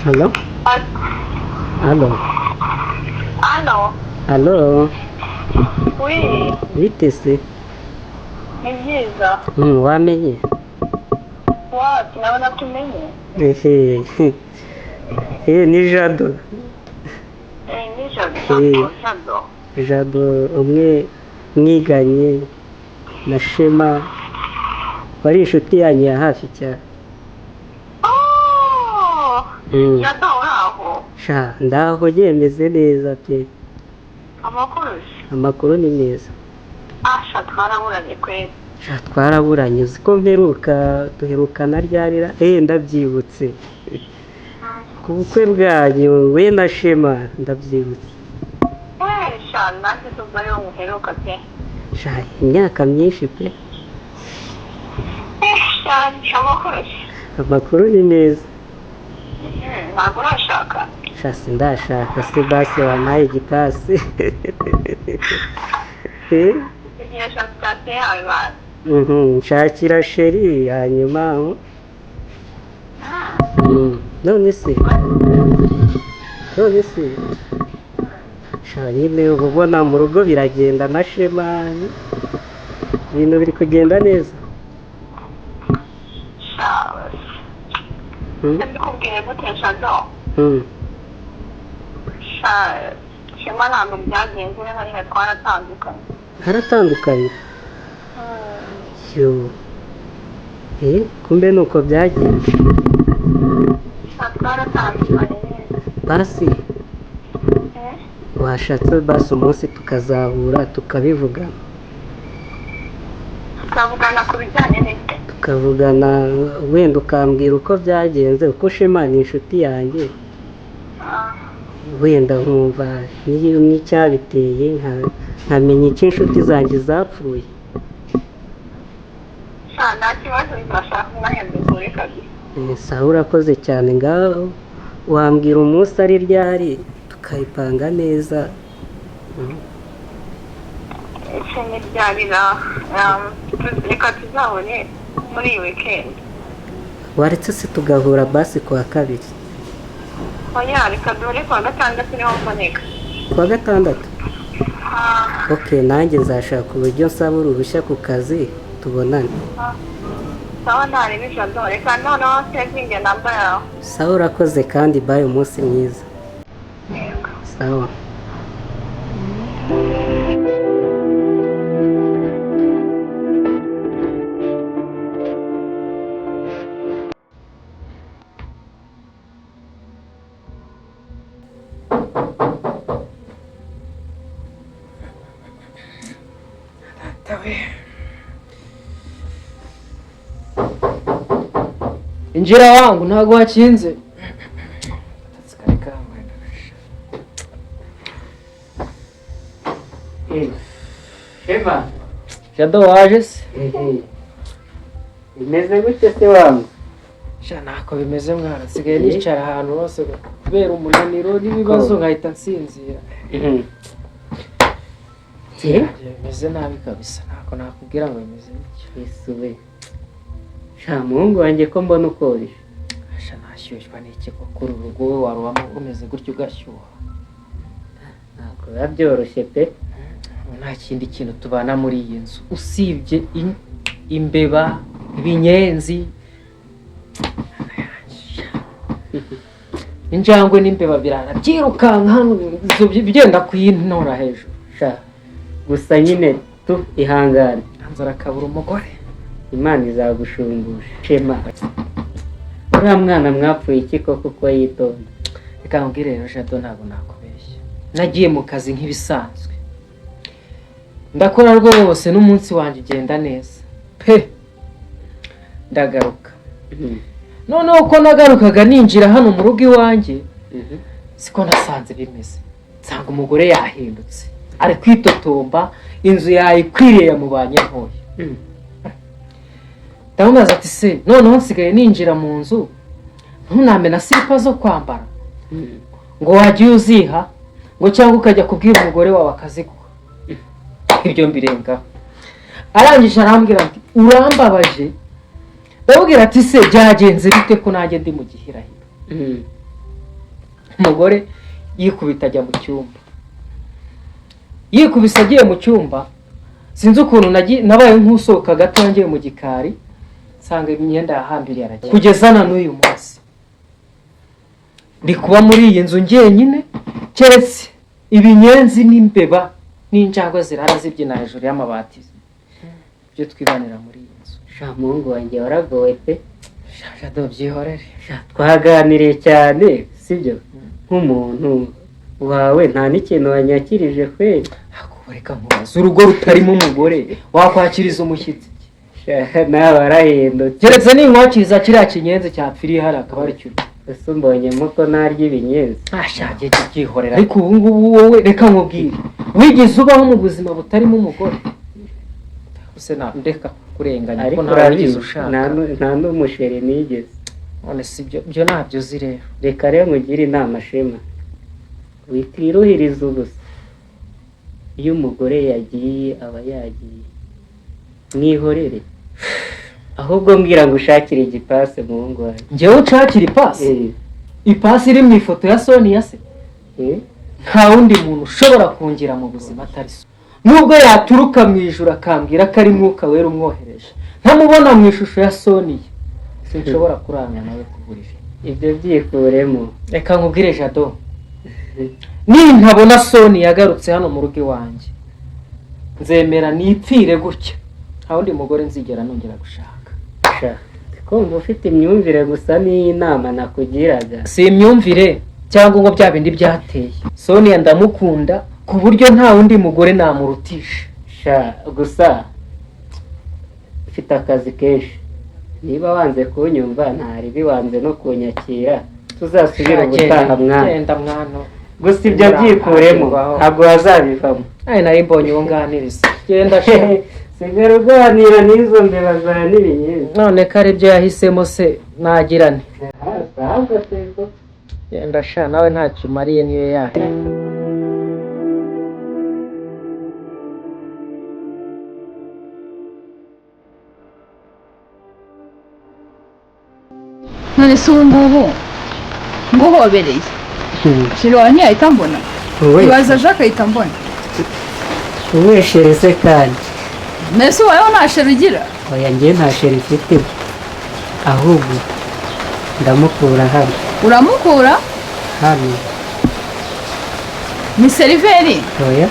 Halo? Halo? Hano. Halo? Oui. Bite se? Ni byiza. Wamenye? Wapi, nawe natumenye. Ehe. Ni Jado. Eh, ni Jado. Eh. Jado. Jado umwe mwiganye na Shema wari inshuti yanyu ya hafi cyane. Oh! Jado, uraho? Sha, ndaho yemeze neza pe. Amakuru? Amakuru ni meza. Ah, sha, twaraburanye kweli. Sha, twaraburanye, uzi ko mperuka duherukana ryarira? Ndabyibutse. Ku bukwe bwanyu we na Shema ndabyibutse. Eh, sha, nanjye ndumva ariho muheruka pe. Sha, imyaka myinshi pe. Eh, sha, amakuru? Amakuru ni meza. Ntabwo urashaka? Sha, sindashaka se, basi wampaye igipasi. Igihe sha yawe basi. Nshakira chéri hanyuma. None se? None se? Sha, nyine uba ubona mu rugo biragenda na Shema, ibintu biri kugenda neza. Sha, mbikubwiye gute Jado? Sha, Shema ntabwo byagenze neza nyine, twaratandukanye. Haratandukanye? Yo. Kumbe nuko byagenze. Sha, twaratandukanye nyine. Basi washatse basi umunsi tukazahura tukabivugana. Tukavugana ku bijyanye n'iki? Tukavugana wenda ukambwira uko byagenze, uko Shema ni inshuti yanjye. Wenda nkumva n'icyabiteye, nkamenya icyo inshuti zanjye zapfuye. Sha, nta kibazo, nzashaka umwanya duhure kabisa. Sawa, urakoze cyane, ngaho wambwira umunsi ari ryari tukayipanga neza. Ese ni ryarira? Reka tuzahure muri iyi weekend. Waretse se tugahura basi kuwa kabiri? Oya, reka duhure kuwa gatandatu, niho mboneka. Kuwa gatandatu? Ah. Ok, nanjye nzashaka uburyo nsaba uruhushya ku kazi tubonane. Sawa, ntarebe Jado, reka noneho sevinge namba yawe. Sawa, urakoze kandi bye, umunsi mwiza. Yego. Sawa. Injira wangu, ntabwo wakinze. Shema. Jado, waje se? Bimeze gute se wangu? Sha, ntako bimeze mwana, nsigaye nicara ahantu hose kubera umunaniro n'ibibazo nkahita nsinzira. Bimeze nabi kabisa, ntako nakubwira ngo bimeze bityo. Yesu we. Sha, muhungu wanjye ko mbona ukonje. Sha, nashyushywa n'iki koko? Uru rugo wowe warubamo rumeze gutyo ugashyuha? Ntabwo biba byoroshye pe. Nta kindi kintu tubana muri iyi nzu usibye imbeba, ibinyenzi, injangwe n'imbeba birara byirukanka hano byenda kuyintora hejuru. Sha, gusa nyine tu ihangane. Nzara akabura umugore. Imana izagushumbusha. Shema, uriya mwana mwapfuye iki koko uko yitonda? Reka nkubwire rero Jado, ntabwo nakubeshya, nagiye mu kazi nk'ibisanzwe, ndakora rwose n'umunsi wanjye ugenda neza pe, ndagaruka. Noneho uko nagarukaga ninjira hano mu rugo iwanjye, siko nasanze bimeze. Nsanga umugore yahindutse, ari kwitotomba, inzu yayikwiriye yamubanye ntoya. Ndamubaza ati se noneho nsigaye ninjira mu nzu ntuname na silipa zo kwambara, ngo wajya uziha, ngo cyangwa ukajya kubwira umugore wawe akaziguha. Ibyo mbirengaho. Arangije arambwira ati urambabaje. Ndamubwira ati se byagenze bite ko nanjye ndi mu gihirahiro? Umugore yikubita ajya mu cyumba, yikubise agiye mu cyumba, sinzi ukuntu nabaye nk'usohoka gato ngiye mu gikari, nsanga imyenda yahambiriye aragiye. Kugeza na n'uyu munsi ndi kuba muri iyi nzu njyenyine, keretse ibinyenzi n'imbeba n'injangwe zirara zibyina hejuru y'amabati, ibyo twibanira muri iyi nzu. Sha muhungu wanjye waragowe pe. Sha Jado byihorere. Sha twaganiriye cyane sibyo, nk'umuntu wawe nta n'ikintu wanyakirije kweli. Reka nkubaze, urugo rutarimo umugore wakwakiriza umushyitsi? Sha nawe warahindutse. Keretse ninkwakiriza kiriya kinyenzi cyapfiriye hariya akaba ari cyo. Ese umbonyemo ko narya ibinyenzi? Ashaje byihorera. Ariko ubu ngubu wowe reka nkubwire, wigeze ubaho mu buzima butarimo umugore? Use na ndeka kurenganya ko Ariko ntawe wigeze urabizi ushaka. Nta n'umusheri nigeze. None si ibyo byo ntabyo uzi rero. Reka rero nkugire inama Shema, witiruhiriza ubusa. Iyo umugore yagiye aba yagiye, mwihorere. Ahubwo mbwira ngo ushakire igipasi muhungu wanjye. Njyewe ushakira ipasi? Ipasi iri mu ifoto ya Sonia se? Nta wundi muntu ushobora kungira mu buzima atari so. Nubwo yaturuka mu ijuru akambwira ko ari Mwuka Wera umwohereje, ntamubona mu ishusho ya Sonia, sinshobora kurana nawe ku buriri. Ibyo byikuremo. Reka nkubwire Jado, nintabona Sonia yagarutse hano mu rugo iwanjye, nzemera nipfire gutya, nta wundi mugore nzigera nongera gushaka. Sha kumva ufite imyumvire gusa n'iyi nama nakugiraga. Si imyumvire cyangwa ngo bya bindi byateye. Sonia ndamukunda ku buryo nta wundi mugore namurutisha. Sha gusa mfite akazi kenshi, niba wanze kunyumva ntaribi, wanze no kunyakira, tuzasubira ubutaha mwana. Genda mwana. Gusa ibyo byikuremo ntabwo wazabivamo. Ay nari mbonye uwo nganiriza. Genda sha. Sigara uganira n'izo mbeba za n'ibinyenzi. None ko aribyo yahisemo se nagirane. Genda sha nawe ntacyo umariye niyo yahe. None se ubu ngubu nguhobereye sheri wawe ntiyahita mbona? Ibaza Jacques ahita mbona. Uweshere se kandi? Nese ubayeho nta sheri ugira? Oya njye nta sheri mfite, ahubwo ndamukura hano. Uramukura? Hano. Ni seriveri? Oya.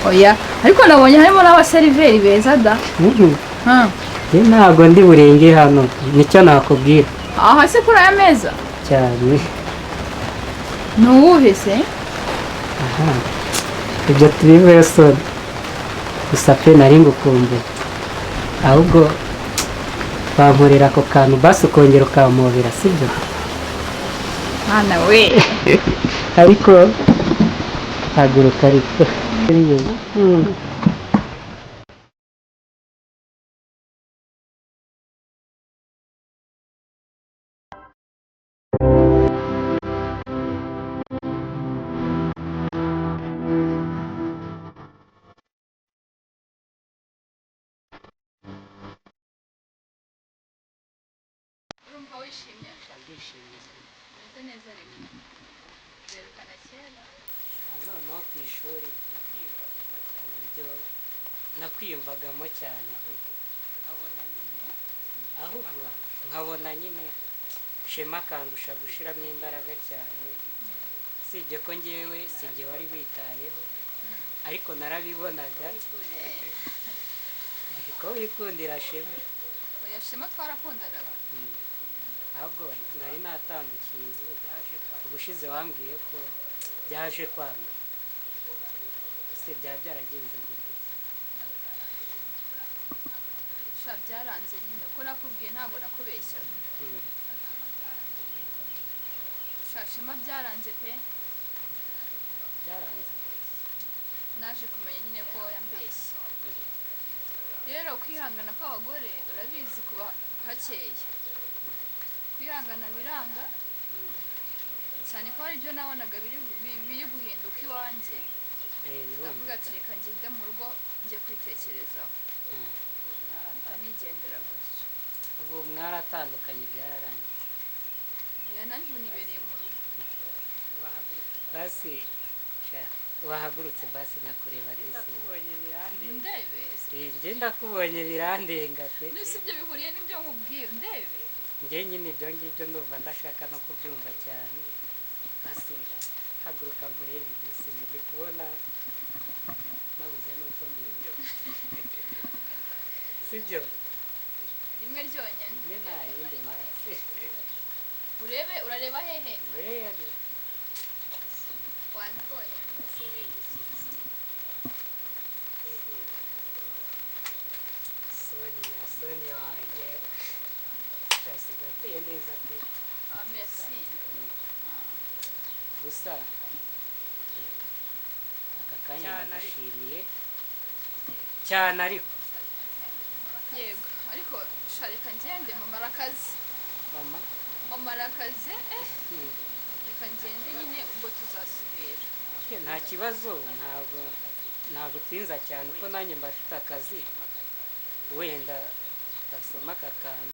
Oya, ariko nabonye harimo n'abaseriveri beza da. Njye ntabwo ndi burenge hano, nicyo nakubwira. Aha se kuri aya meza? Cyane. Ni uwuhe se? Aha, ibyo tubiveho soni. Gusa pe nari ngukumbuye, ahubwo bankorera ako kantu basi ukongera ukampobera sibyo? Mwana we. Ariko haguruka ariko. Noneho ku ishuri nakwiyumvagamo cyane, ahubwo nkabona nyine Shema akandusha gushiramo imbaraga cyane. Usibye ko ngewe sinjye wari witayeho, ariko narabibonaga ko wikundira Shema. Oya Shema twarakundanaga. Ahubwo nari natandukiye, ubushize wambwiye ko byaje kwanga, ese byaba byaragenze gute? Sha byaranze nyine, uko nakubwiye ntabwo nakubeshyaga. Sha Shema byaranze pe. Byaranze. Naje kumenya nyine ko yambeshye. Rero kwihangana kw'abagore urabizi kuba hakeye. Kwihangana biranga cyane ko hari ibyo nabonaga biri guhinduka iwanjye. Ndavuga ati reka ngende mu rugo njye kwitekerezaho. Reka nigendera gutyo. Ubu mwaratandukanye byararangiye? Oya nanjye ubu nibereye mu rugo. Basi sha, wahagurutse basi nkakureba disi. Ndebe? Njye ndakubonye birandenga pe. Nese ibyo bihuriye n'ibyo nkubwiye? Ndebe? Njye nyine ibyo ngibyo ndumva ndashaka no kubyumva cyane. Basi haguruka nkurebe disi, ndi kubona nabuze n'uko mbivuga, sibyo? Rimwe ryonyine. Rimwe, nta rindi basi. Urebe, urareba hehe? Urebe. Wandibonye? Basi hindukira. Sonia, Sonia wanjye, asigaye ateye neza pe. Ah, merci. Gusa aka kanya ndagashimiye cyane ariko. Yego, ariko sha reka ngende, mama arakaze. Mama? Mama arakaze, eh. Reka ngende nyine, ubwo tuzasubira. Nta kibazo, ntabwo ntagutinza cyane kuko nanjye mba mfite akazi. Wenda gasoma aka kantu.